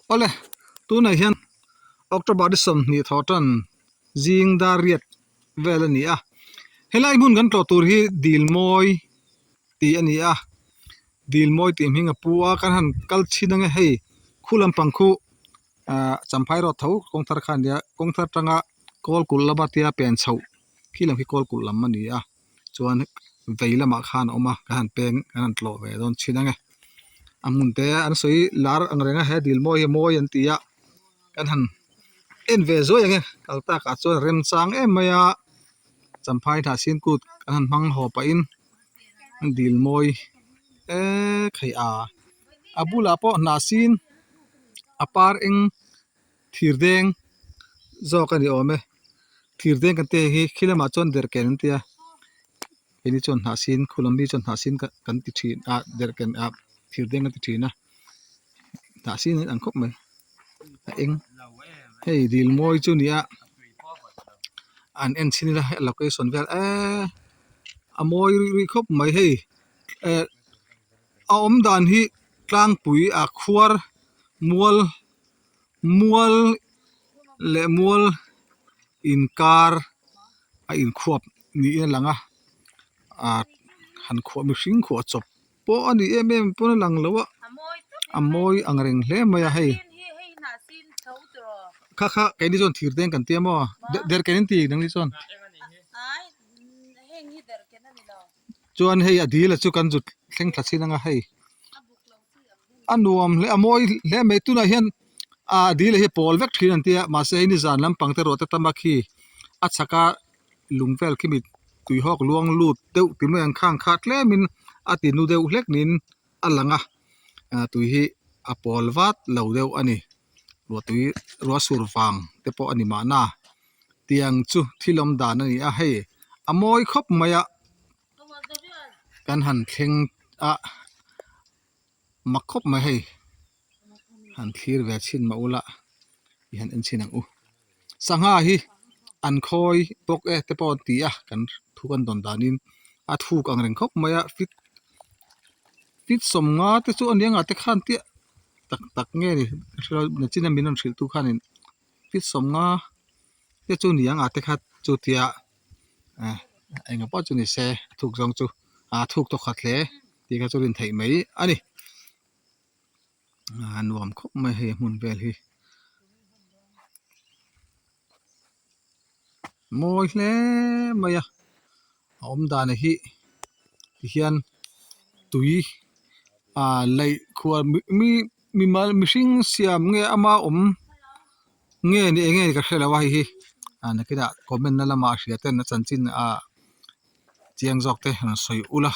Awle, tunah hian October ni 20 thaw tan zing dar riat vel a ni a. Helai hmun kan tlawh tur hi dil mawi tih a ni a, dil mawi tih hming a pu a, kan han kal chhin ange hei khu lampang khu ah Champhai road tho kawng thar kha a nia, kawng thar atanga kawl kulh lama tia pen chhoh khi lam khi kawl kulh lam a ni a. Chuan vei lamah khan a awm a kan han peng kan han tlawh ve dawn thin ang e a hmun te an sawi lar ang reng a he dil mawi hi mawi an ti a kan han en ve zuai ang e kal takah chuan remchang em mai a champhai hnah sin kut kan han hmang haw pahin dil mawi eee khaih a a bulah pawh hnah sin a par eng thir deng zawk a ni awm e thir deng kan tih hi khi lamah chuan derhken an tia keini chuan hnah sin khu lam mi chuan hnah sin kan ti thin a derhken ah thir deng an ti thin a hnah sin an ang khawp mai a eng hei dil mawi chu a ni a an en chhin ila a location vel eee a mawi ruih ruih khawp mai hei eh a awm dan hi tlangpui a khuar mual. Mual leh mual inkar a inkhuap niin a lang a ah han khuah mihring khuah chawp pawh a ni em em pawn a lang lo a a mawi ang reng hle mai a hei kha kha keini chuan thir deng kan tia maw derhken an ti nangni chuan chuan hei a dil a chu kan zut thleng thla chin anga hei. A nuam hle a mawi hle mai tunah hian ah dil hi pawl vek thin an tia mahse hei nizan lampang te erawh te tam a khi a chhak a lung vel khi mi tuihawk luang lut deuh ti mai ang khang kha tlemin a ti nu deuh hlek niin a lang a ah tui hi a pawl vat lo deuh a ni ruah tui ruah sur vang te pawh a ni mahna tiang chu thil awm dan a ni a hei a mawi khawp mai a. Kan han thleng a mak khawp mai hei han thlir ve chhin mah ula i han en chhin ang u sangha hi an khawi bawk e te pawh an ti a kan thu kan dawn danin a thuk ang reng khawp mai a fit fit sawmnga te chu a ni ang ah te khan chiah tak tak nge ni nachina min rawn hrilh tu khanin fit sawmnga te chu ni ang ah te kha chu tia. Ah eng pawh chu ni se a thuk zawng chu ah a thuk tawk khat hle tih kha chu rin theih mai a ni ah nuam khawp mai hei a hmun vel hi mawi hle mai a a awm dan hi tihian tui ah laih khuar mi mimal mihring siam nge ama awm. Nge ni eng nge ka hre lo a hei hi ah nakinah comment na lamah a hria ten a chanchin ah chiang zawk te rawn sawi ula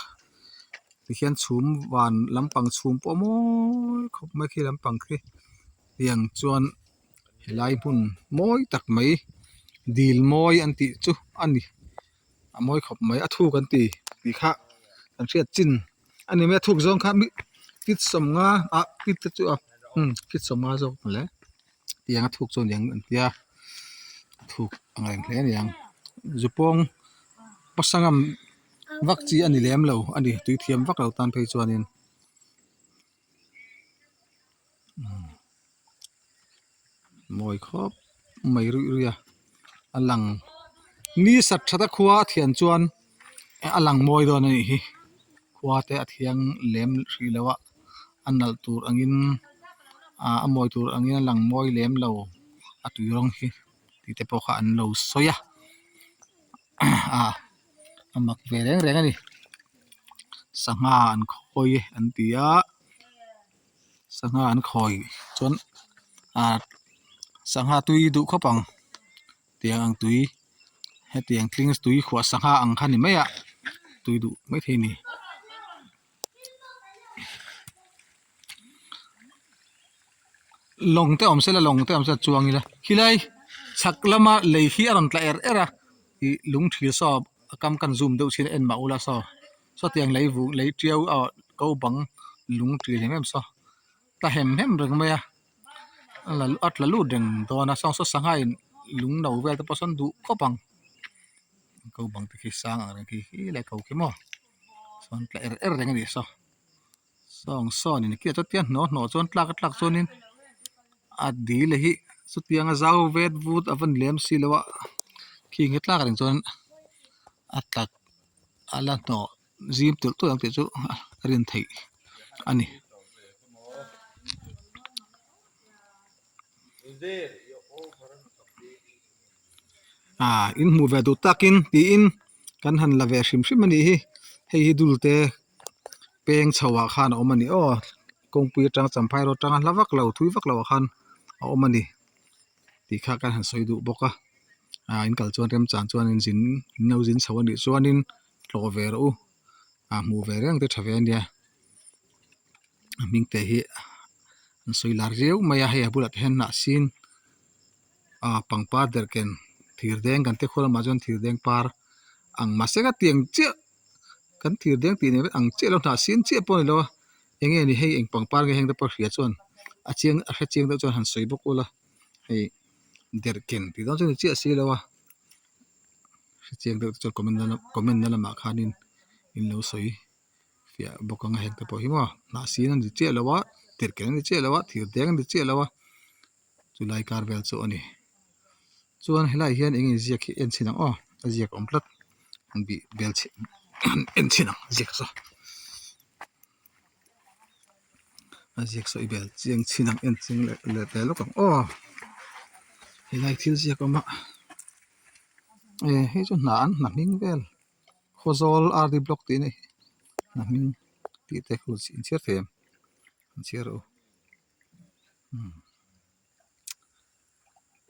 tikhian chhum van lampang chhum pawh mawi khawp mai khi lampang khi tiang chuan helai hmun mawi tak mai dil mawi an tih chu a ni a mawi khawp mai a thuk an ti tih kha kan hriat chin a ni mai a thuk zawng kha mi fit sawmnga ah fit te chu a umm fit sawmnga zawk mawle. Tiang a thuk chu aniang an tia a thuk ang reng hle aniang zupawng pasangam vak chi a ni lem lo a ni tui thiam vak lo tan phei chuanin mawi khawp mai ruih ruih a a lang ni sat that a khua a thian chuan a lang mawi dawn a nih hi khua te a thiang lem hrih lo a. A nalh tur angin ah a mawi tur angin a lang mawi lem lo a tui rawng hi tih te pawh kha an lo sawi a ah a mak ve reng reng a ni sangha an khawi an ti a sangha an khawi chuan ah sangha tui duh khawp ang tiang ang tui hetiang tling tui khuah sangha ang kha ni mai a tui duh maithei a ni. Lawng te awm sela lawng te awm sela chuang ila khilai chhak lama lei hi a rawn tla er er a ih lung thil saw a kam kan zoom deuh chin a en mah ula saw sawtiang lei vung lei tiau aw ko bang lung ṭil em em saw tla hem hem reng mai a a la a tla lut reng dawn a saw saw sangha in lung no vel te pawh sawn duh khawp ang ko bang te khi sang ang reng khi khi lai ko khi maw. Sawn tla er er reng a nih saw sawng sawn in khi chuan tia hnawh hnawh chuan tlak a tlak chuanin. A dil hi chutianga zau vet vut a va ni lem si lo a khing hi tlak reng chuan a tlak a la hnawh zim tulh tulh ang tih chu a rin theih a ni. Ah in hmuh ve duh takin tiin kan han la ve hrim hrim a nih hi hei hi dul te peng chho ah khan a awm a ni aw kawngpui atang champhai road atanga hla vak lo thui vak lo ah khan a awm a ni tih kha kan han sawi duh bawk a ah in kal chuan remchang chuan in zin in lo zin chho a nih chuanin tlawh ve rawh u ah hmuh ve reng te tha ve a nia a hming te hi an sawi lar riau mai a hei a bulah te hian hnah sin ah pangpar derhken thir deng kan te khaw lamah chuan thir deng par ang mahse ka tiang chiah kan thir deng tih nen ang chiah lo hnah sin chiah pawh a ni lo a eng nge ni hei eng pangpar nge heng te pawh hria chuan a chiang a hre chiang deuh chuan han sawi bawk ula hei derhken tih dawn chu ni chiah si lo a hre chiang deuh te chuan comment na comment na lamah khanin in lo sawi fiah bawk ang a heng te pawh hi maw hnah sin a ni chiah lo a derhken a ni chiah lo a thir deng a ni chiah lo a. Chulai kar vel chu a ni. Chuan helaiah hian eng nge ziak hi en chhin ang aw a ziak a awm tlat han bih bel chhin han en chhin ang ziak saw a ziak saw i bel chiang chhin ang en chiang leh leh ve lawk ang aw helai thil ziak a awm a eh hei chu hna an hna hming vel Khawzawl R D block tih a nih hi hna hming tih te khu in chhiar thei em an chhiar rawh u.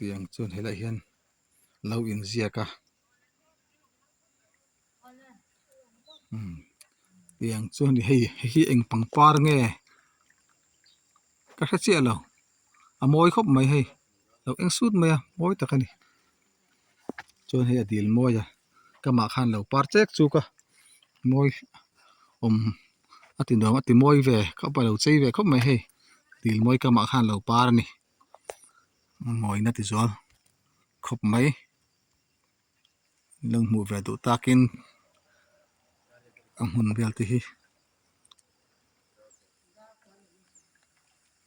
Tiang chuan helaiah hian lo inziak a tiang chuan hei hi eng pangpar nge ka hre chiah lo a mawi khawp mai hei lo eng sut mai a mawi tak a ni. Chuan hei a dil mawi a kamah khan lo par chek chuk a mawi awm a ti nuam a ti mawi ve khawp a lo chei ve khawp mai hei dil mawi kamah khan lo par a ni mawina ti zual khawp mai lo hmuh ve duh takin a hmun vel te hi.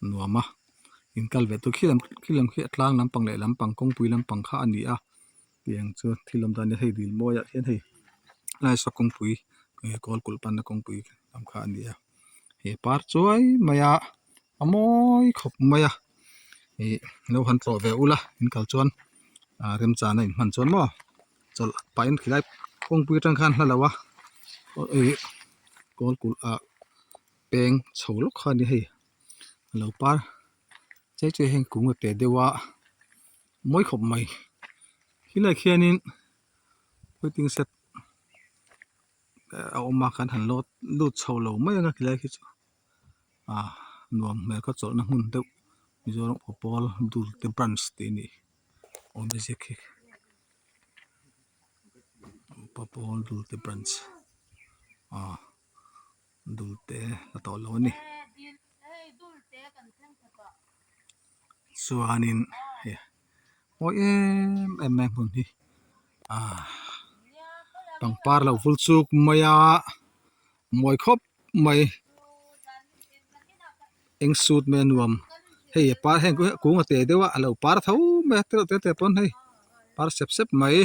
Nuam a in kal ve tur khi lam khi lam khi a tlang lampang leh lampang kawngpui lampang kha a ni a tiang chu thil awm dan nia hei dil mawi ah hian hei lai saw kawngpui ih kawl kulh panna kawngpui lam kha a ni a he par chuai mai a a mawi khawp mai a ih lo han tlawh ve ula in kal chuan ah remchana in hman chuan maw chawlh pahin khilai kawngpui atang khan hla lo a ih kawl kulh ah. Peng chho lawk kha a ni hei a lo par chei chei heng kung a teh deuh a mawi khawp mai helaiah khianin waiting shed a awm a kan han lut lut chho lo mai ang a khilai khi chu ah nuam hmel kha chawlhna hmun deuh Mizoram aw pawl dul te branch tih a nih awm e ziak hi pawl dul te branch ah. Dulte la tawh lo a ni. Chuanin hei mawi em em mai hmun hi ah pangpar lo vul chuk mai a mawi khawp mai eng sut mai a nuam hei a par heng kung a te deuh a a lo par tho mai a tereuh te te pawn hei par sep sep mai.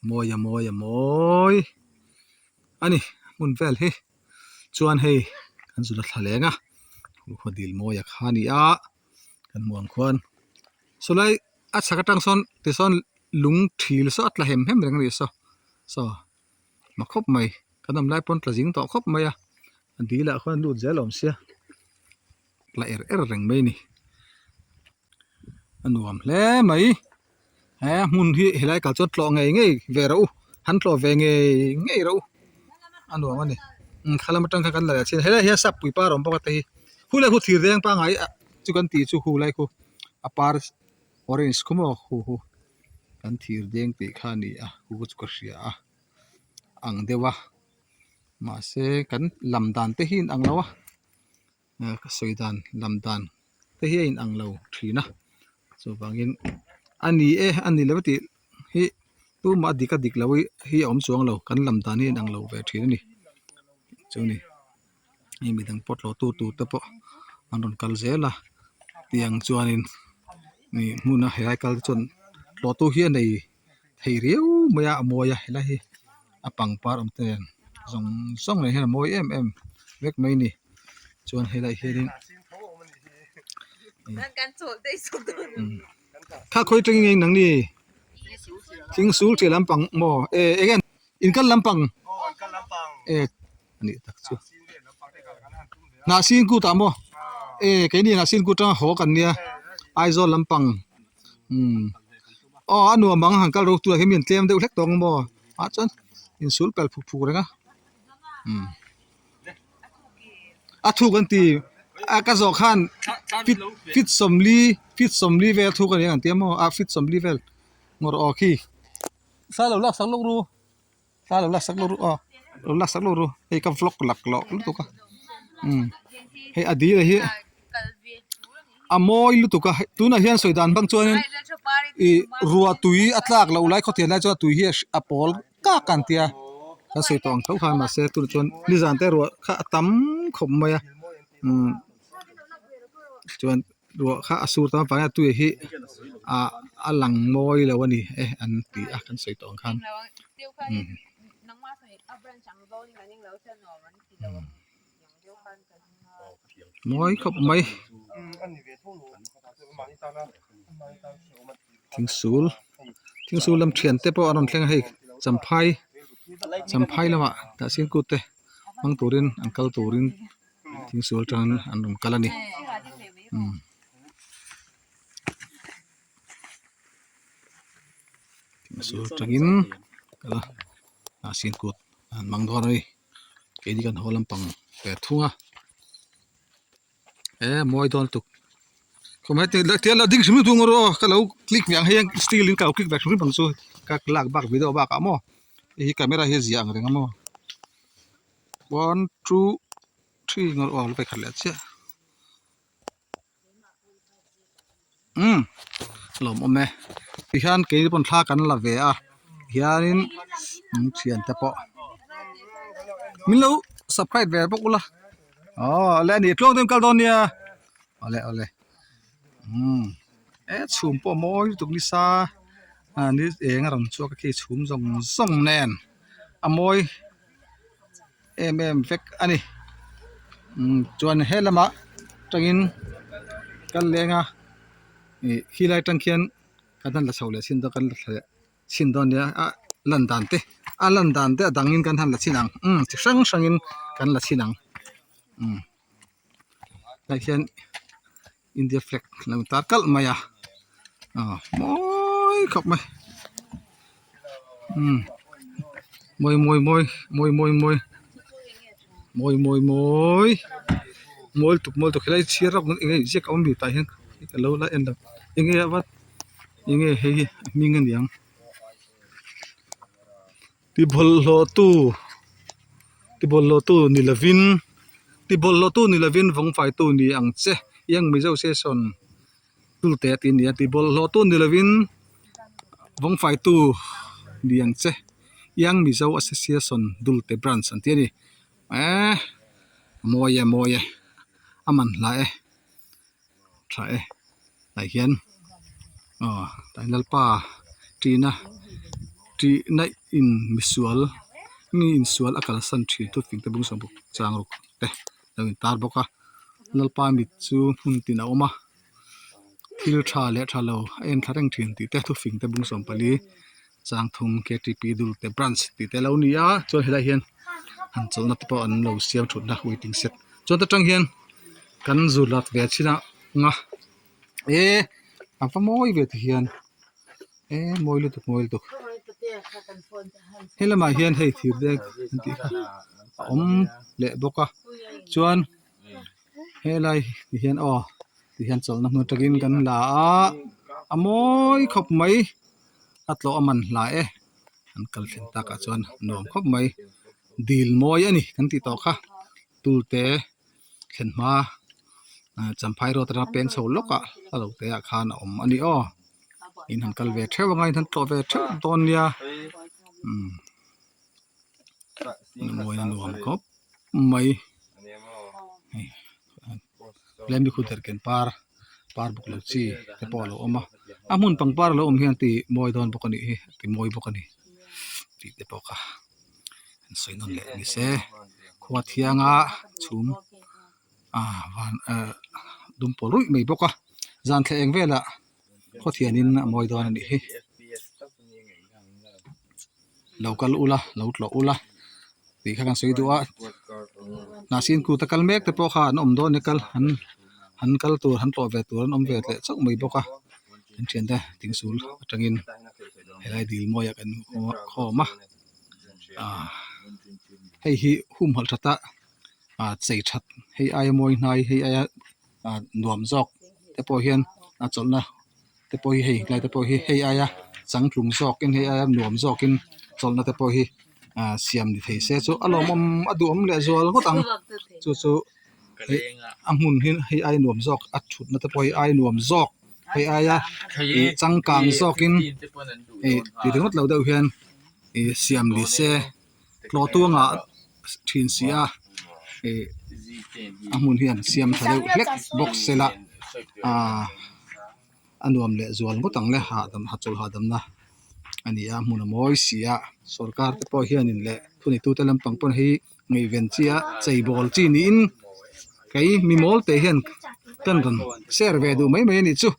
Mawi a mawi a mawi a ni hmun vel hi chuan hei kan zul a thla leng a khaw dil mawi a kha a ni a kan hmuh ang khuan sawlai a chhak atang sawn tisawn lung thil saw a tla hem hem reng a ni saw saw ma khawp mai kan awm lai pawn tla zing tawh khawp mai a a dil ah khuan lut zel a awm sia tla er er reng mai a ni. A nuam hle mai he hmun hi helai kal chuan tlawh ngei ngei ve rawh u han tlawh ve ngei ngei rawh u a nuam a ni kha lam atang khan kan la leh thin helaiah hian sap pui par a awm bawk a te hi hu lai khu thir deng pangngai chu kan tih chu hu lai khu a par orange khu maw hu hu kan thir deng tih kha a ni a hu chu ka hria a ang deuh a mahse kan lam dan te hi a inang lo a. Ka sawi dan lam dan te hi a in ang lo thin a chuvangin a ni e a ni lo tih hi tumah a dik a dik lo hi a awm chuang lo kan lam dan hi a in ang lo ve thin a ni chu ni hei midang pawh tlawh tu tur te pawh an rawn kal zel a. Tiang chuanin ih hmuna helai kal te chuan tlawhtu hi a nei thei riau mai a a mawi a helai hi a pangpar awm te nen zawng zawng nen hian a mawi em em vek mai a ni chuan helaiah hianin kha khawi atangin nge nang ni thing sul ṭiah lampang maw e eng nge in kal lampang e anih tak chu hnahsin kut ah maw e keini hnahsin kut atanga haw kan nia Aizawl lampang umm aw a nuam ang han kal ro tur ah hian mi an tlem deuh hlek tawh ang maw ah chuan insul pel phuk phuk reng a umm a thuk an ti a ka zawh khan fit fit sawmli fit sawmli vel thuk a ni ang an tia maw a fit sawmli vel ngawr aw khi thla lo laksak lawk ru. Thla lo laksak lawk ru aw lo laksak lawk ru hei ka vlog lak loh lutuk a umm hei a dil hi a mawi lutuk a tunah hian sawi dan hmang chuanin ih ruah tui a tlak loh lai khawtian lai chuan a tui hi a pawl kak an tia kan sawi tawh ang tho khan mahse tunah chuan nizan te ruah kha a tam khawp mai a umm chuan. Ruah kha a sur tam avangin a tui hi ah a lang mawi lo a ni e an ti a kan sawi tawh ang khan umm. Mawi khawp mai thingsul thingsul lam thian te pawh an rawn thleng a hei champhai champhai lamah hnahsin kut te hmang turin an kal turin. Thingsual tan an rawn kal a ni umm thingsual atangin kal a hnahsin kut an hmang dawn a ni keini kan haw lampang ve thung a e mawi dawn lutuk khawmai te la la ding hrim hrim thung rawh aw ka lo click ve ang hei steel in ka lo click ve hrim hrim ang chu ka lak bak video bakah maw hei hi camera hi a zia ang reng a maw. One two three ngaw aw la khat leh chiah umm lawmawm e tihian keini pawn thla kan la ve a hianin an thiante pawh min lo subscribe ve bawk ula aw awle a ni tluang deuhin kal dawn nia awle awle umm e chhum pawh a mawi lutuk nisa a ni eng a rawn chhuak a khi chhum zawng zawng nen a mawi. Em em vek a ni umm chuan he lamah tangin kal leng a ih khilai atang khian kan han la chho leh chhin dawn kan la thla leh chhin dawn nia a lan dan te a lan dan te a dangin kan han la chhin ang umm chi hrang hrangin kan la chhin ang umm tah hian. India flag lo tar kalh mai a aw mawi khawp mai umm mawi mawi mawi mawi mawi mawi mawi mawi mawi mawi lutuk mawi lutuk helai chhiar rawk enge inziak a awm mi tah hian ka lo la en lo enge a vat enge hei hi a hming a niang. Ti bawlhhlawhtu ti bawlhhlawhtu ni lovin ti bawlhhlawhtu ni lovin vawngfaitu ni ang che Young Mizo Session tulte a ti a ni a ti bawlhhlawhtu ni lovin vawngfaitu ni ang che Young Mizo Association Dulte Branch an ti a ni eee a mawi e a mawi e a man hla e. tha e tah hian aw tah hian lalpa ṭihna ṭihna in misual mi insual a kalsan ṭhin chu fing te bung sawm bawk chang ruk te alo in tar bawk a lalpa mit chu hmun tin a awm a thil tha leh tha lo a en thla reng ṭhin tih te thufing te bung 14 changthum k t p dul te branch tih te alo ni a chuan helaiah hian han chawlhna te pawh an lo siam thutna waiting shed chuan ta tang hian kan zu lat ve chin a nga eh a va mawi ve ti hian eh mawi lutuk mawi lutuk he lamah hian hei thir te an tih kha a awm leh bawk a chuan helai ti hian aw ti hian chawlhna hmun atangin kan la a a mawi khawp mai a tlawh a man hla e an kal thlen takah chuan nuam khawp mai dil mawi a ni kan tih tawh kha tulte thlen hma ah champhai road atanga peng chho lawk ah a lo te ah khan a awm a ni aw in han kal ve theuh anga in han tlawh ve theuh dawn nia umm mawi a nuam khawp mai hei tlem hi khu derhken par. Par buk lo chi te pawh a lo awm a a hmun pangpar a lo awm hian ti mawi dawn bawk a nih hi ti mawi bawk a ni tih te pawh kha an sawi nawn leh ni se khua thianga chhum ah van ah dum pawl ruih mai bawk a zan thla eng velah khaw thianin a mawi dawn a nih hi lo kal ula lo tlawh ula tih kha kan sawi duh a hnahsin kut a kal mek te pawh kha an awm dawn e kal an an kal tur an tlawh ve tur an awm ve leh chauh mai bawk a kan thiante thingsul atangin helai dil mawiah kan khawm a ah hei hi humhalh that a ah chei that hei aia mawi hnai hei aia ah nuam zawk te pawh hian a chawlhna. te pawh hi hei tlai te pawh hi hei aia changtlung zawkin hei aia nuam zawkin chawlhna te pawh hi ah siam ni thei se chu a lawmawm a duhawm leh zual ngawt ang chu chu hei a hmun hi hei aia nuam zawk a thutna te pawh hi aia nuam zawk hei aia ih changkang zawkin ih ti ringawt lo deuh hian ih siam ni se. Tlawh tuangah thin si a ih a hmun hi an siam tha deuh hlek bawk se la ahh a nuam leh zual ngawt ang le hahdam hahchawlh hahdamna a ni a hmun a mawi si a sawrkar te pawh hianin leh thuneitu te lampang pawh hi ngaihven chi a cheibawl chi niin kei mi mawl te hian kan rawn share ve duh mai mai a nih chu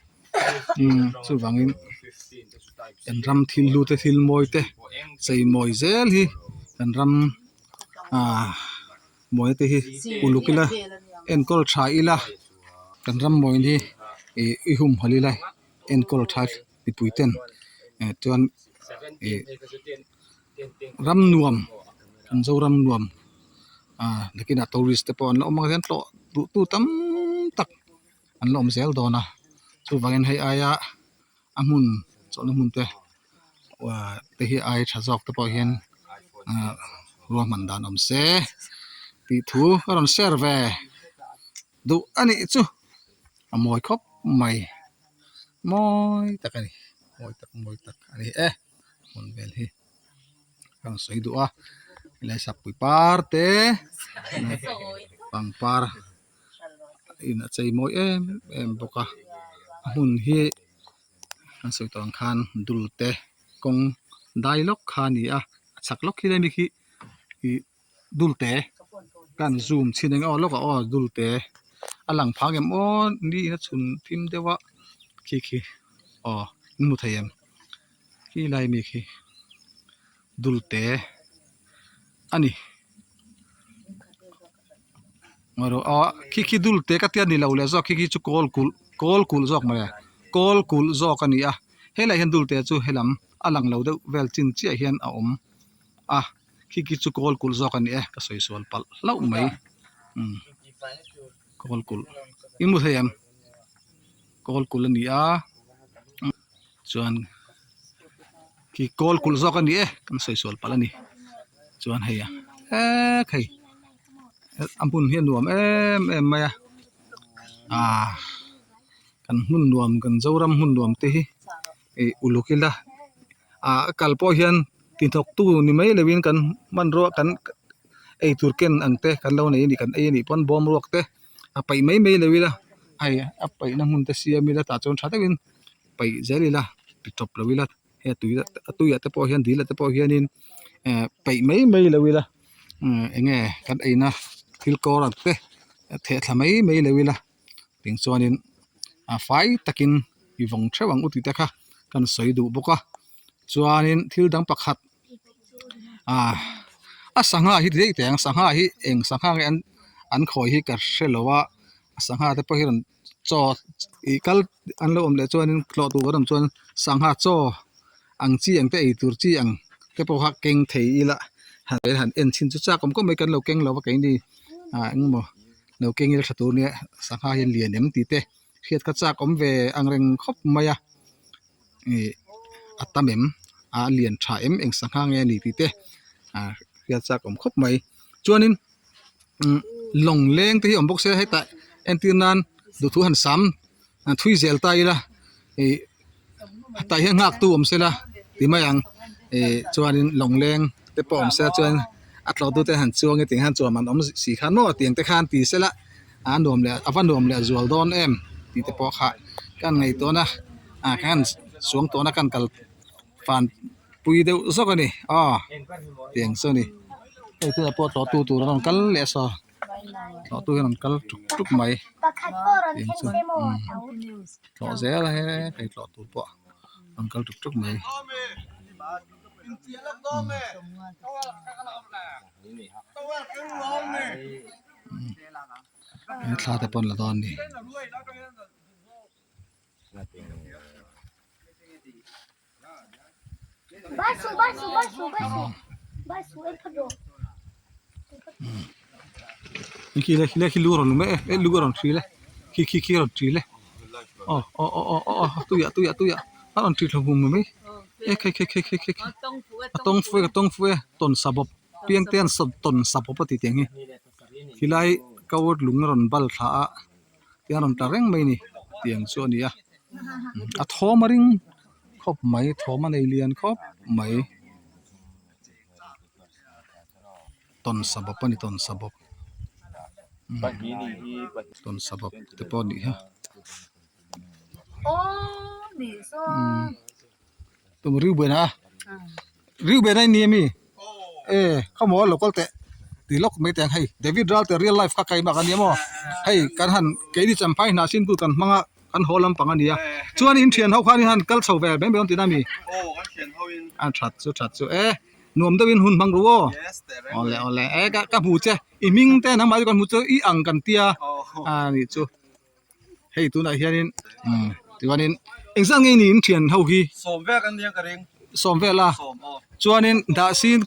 umm chuvangin kan ram thil hlu te thil mawi te chei mawi zel hi kan ram ah mawina te hi uluk ila enkawl tha ila kan ram mawina hi ih i humhalh ila enkawl tha mipui ten eh chuan ih ram nuam kan zoram nuam ah nakinah tourist te pawh an la awm ang hian tlawh duh tu tam tak. An la awm zel dawn a chuvangin hei aia a hmun chawlhna hmun te ah te hi ai tha zawk te pawh hian ah ruahman dan awm se tih thu a rawn share ve duh a nih chu a mawi khawp mai mawi tak a ni mawi tak mawi tak a ni e hmun vel hi ka rawn sawi duh a helai sakpui par te pangpar. In a chei mawi em em bawk a a hmun hi kan sawi tawh ang khan dul te kawng dai lawk kha a ni a a chhak lawk khi lai mi khi ih dul te ka han zoom chhin eng aw lawkah aw dul te a lang phang em aw ni in a chhun thim deuh a khi khi aw in hmu thei em khi lai mi khi dul te a ni. Khi khi dul te ka tia ni lo leh zawk khi khi chu kawl kulh kawl kulh zawk mawle kawl kulh zawk a ni a helaiah hian dul te chu helam a lang lo deuh vel chin chiah hian a awm a khi khi chu kawl kulh zawk a ni e ka sawi sual palh hlauh mai umm kawl kulh i hmu thei em kawl kulh a ni a chuan khi kawl kulh zawk a ni e kan sawi sual palh a ni chuan hei a hek hei a hmun hi a nuam em em mai a ah kan hmun nuam kan zoram hmun nuam te hi ih uluk ila ah a kal pawh hian ti thawk tu ni mai lo in kan hmanrua kan eitur ken ang te kan lo nei a nih kan ei a nih pawn bawm ruak te a paih mai mai lo ila hei a paihna hmun te siam ila tah chuan tha deuhin paih zel ila ti tawp lo ila hei a tui a tuiah te pawh hian dil ah te pawh hianin eh peih mai mai lo ila eng nge kan eina thil kawr ang te theh thla mai mai lo ila tiang chuanin a fai takin i vawng theuh ang u tih te kha kan sawi duh bawk a chuanin thil dang pakhat ah a sangha hi ti daih teh ang sangha hi eng sangha nge an an khawi hi ka hrelo a sangha te pawh hi rawn chaw ih kal an lo awm leh chuanin tlawh tur kan awm chuan sangha chaw ang chi ang te ei tur chi ang te pawh kha keng thei ila han en chhin chu chak awm khawp mai kan lo keng lo va keini ah engemaw lo keng ila tha tur nia sangha hian lian em tih te hriat kha chak awm ve ang reng khawp mai a ih a tam em a lian tha em eng sangha nge a ni tih te ah hriat chak awm khawp mai chuanin. Umm lawng leng te hi awm bawk se hetah entir nan duhthu han sam han thui zel ta ila ih hetah hian nghak tu awm sela ti mai ang ih chuanin lawng leng te pawh awm sela chuan a tlawh tu te han chuang e tiang hian chuan an awm si khan maw tiang te khan ti sela a nuam leh a va nuam leh zual dawn em. tih te pawh kha kan ngaihtuah na ah khan suang tawh na kan kal fan pui deuh zawk a ni aw tiang chu a ni hei tunah pawh tlawh tu tur an rawn kal leh a saw tlawh tu hi an rawn kal tuk tuk mai tiang chu umm tlawh zel a hei tlawh tur pawh an rawn kal tuk tuk mai. He thla te pawn la dawn a ni. Khi le khi le khi lu a rawn lum e e lu a rawn hril e khi khi khi a rawn hril e aw aw aw aw aw aw tuiah tuiah tuiah a rawn hril thla hum mai e khai khai khai khai khai a tawng fu e a tawng fu e tawn sa bawp piang te an tawn sa bawp a tih tiang hi khilai cover lung a rawn bal thla a tiang a rawn tla reng mai a ni tiang chu a ni a a thawm a ring khawp mai thawm a nei lian khawp mai tawn sa bawp a ni tawn sa bawp tawn sa bawp te pawh a nih hi tum riu buaina a riu buaina i ni ami e khawmaw lo kal teh ti lawk mai teh ang hei David Ralte real life kha kai mak a nia maw hei kan han keini champhai hnah sin tu kan hmang a kan haw lampang a nia chuan in thian ho khan in han kal chho ve mai mai awm tihna a mi a that chu that chu e nuam deuhin hun hmang ru aw awle awle e ka ka hmu che i hming te nangmah chu kan hmu chu i ang kan tia a nih chu. Hei tunah hianin umm tichuanin engzat nge niin thian ho hi Sawm vel kan nia ka ring. Sawm vel a. Sawm aw. Chuanin hnah sin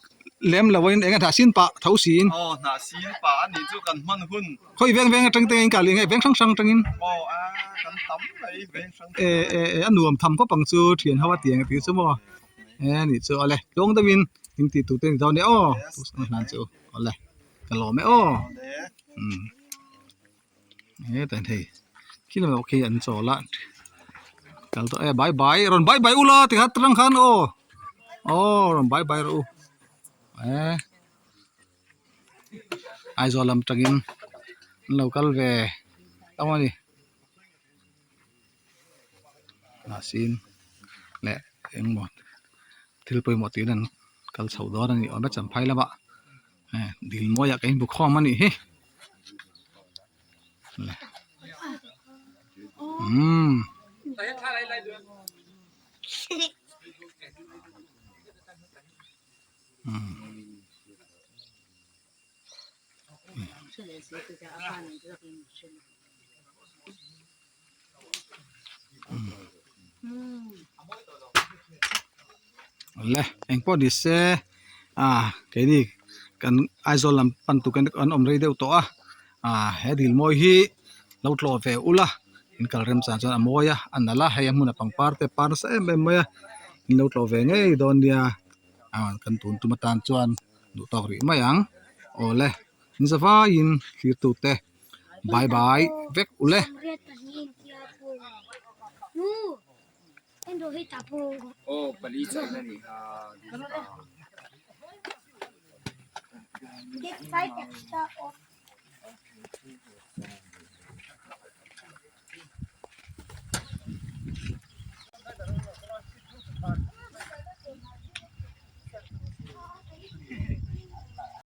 lem lo in eng hnah sin pah tho siin. Aw hnah sin pah a nih chu kan hman hun. Khawi veng veng atang te in kal eng nge veng hrang hrang atangin. Aw a kan tam mai veng hrang hrang. E e e a nuam tham khawp ang chu thian ho a tiang a tih chu maw. E nih chu awle tlawng deuhin in tih tur te ni dawn nia aw. Hlan chu awle ka lawm e aw. Umm. Hetah hian hei khi lamah khi an chawl a kal tawh e bye bye rawn bye bye ula tikhan atang khan aw aw rawn bye bye rawh u eh Aizawl lam tangin an lo kal ve hlauh a ni mahse leh engmaw thil pawimawh tiin an kal chho dawn a ni awm e champhai lamah. Dil mawiah ka inbu khawm a nih hi umm. Le engpawh ni se ah keini kan Aizawl lam pan tur kan an awm rei deuh tawh a ah he dil mawi hi lo tlawh ve ula in kal rem chan chuan a mawi a a nalh a hei a hmun a pangpar te a par nasa em em mai a in lo tlawh ve ngei dawn nia ah kan tun tum atan chuan duh tawk rih mai ang awle in zavaiin thlir tute. Bye bye vek ule.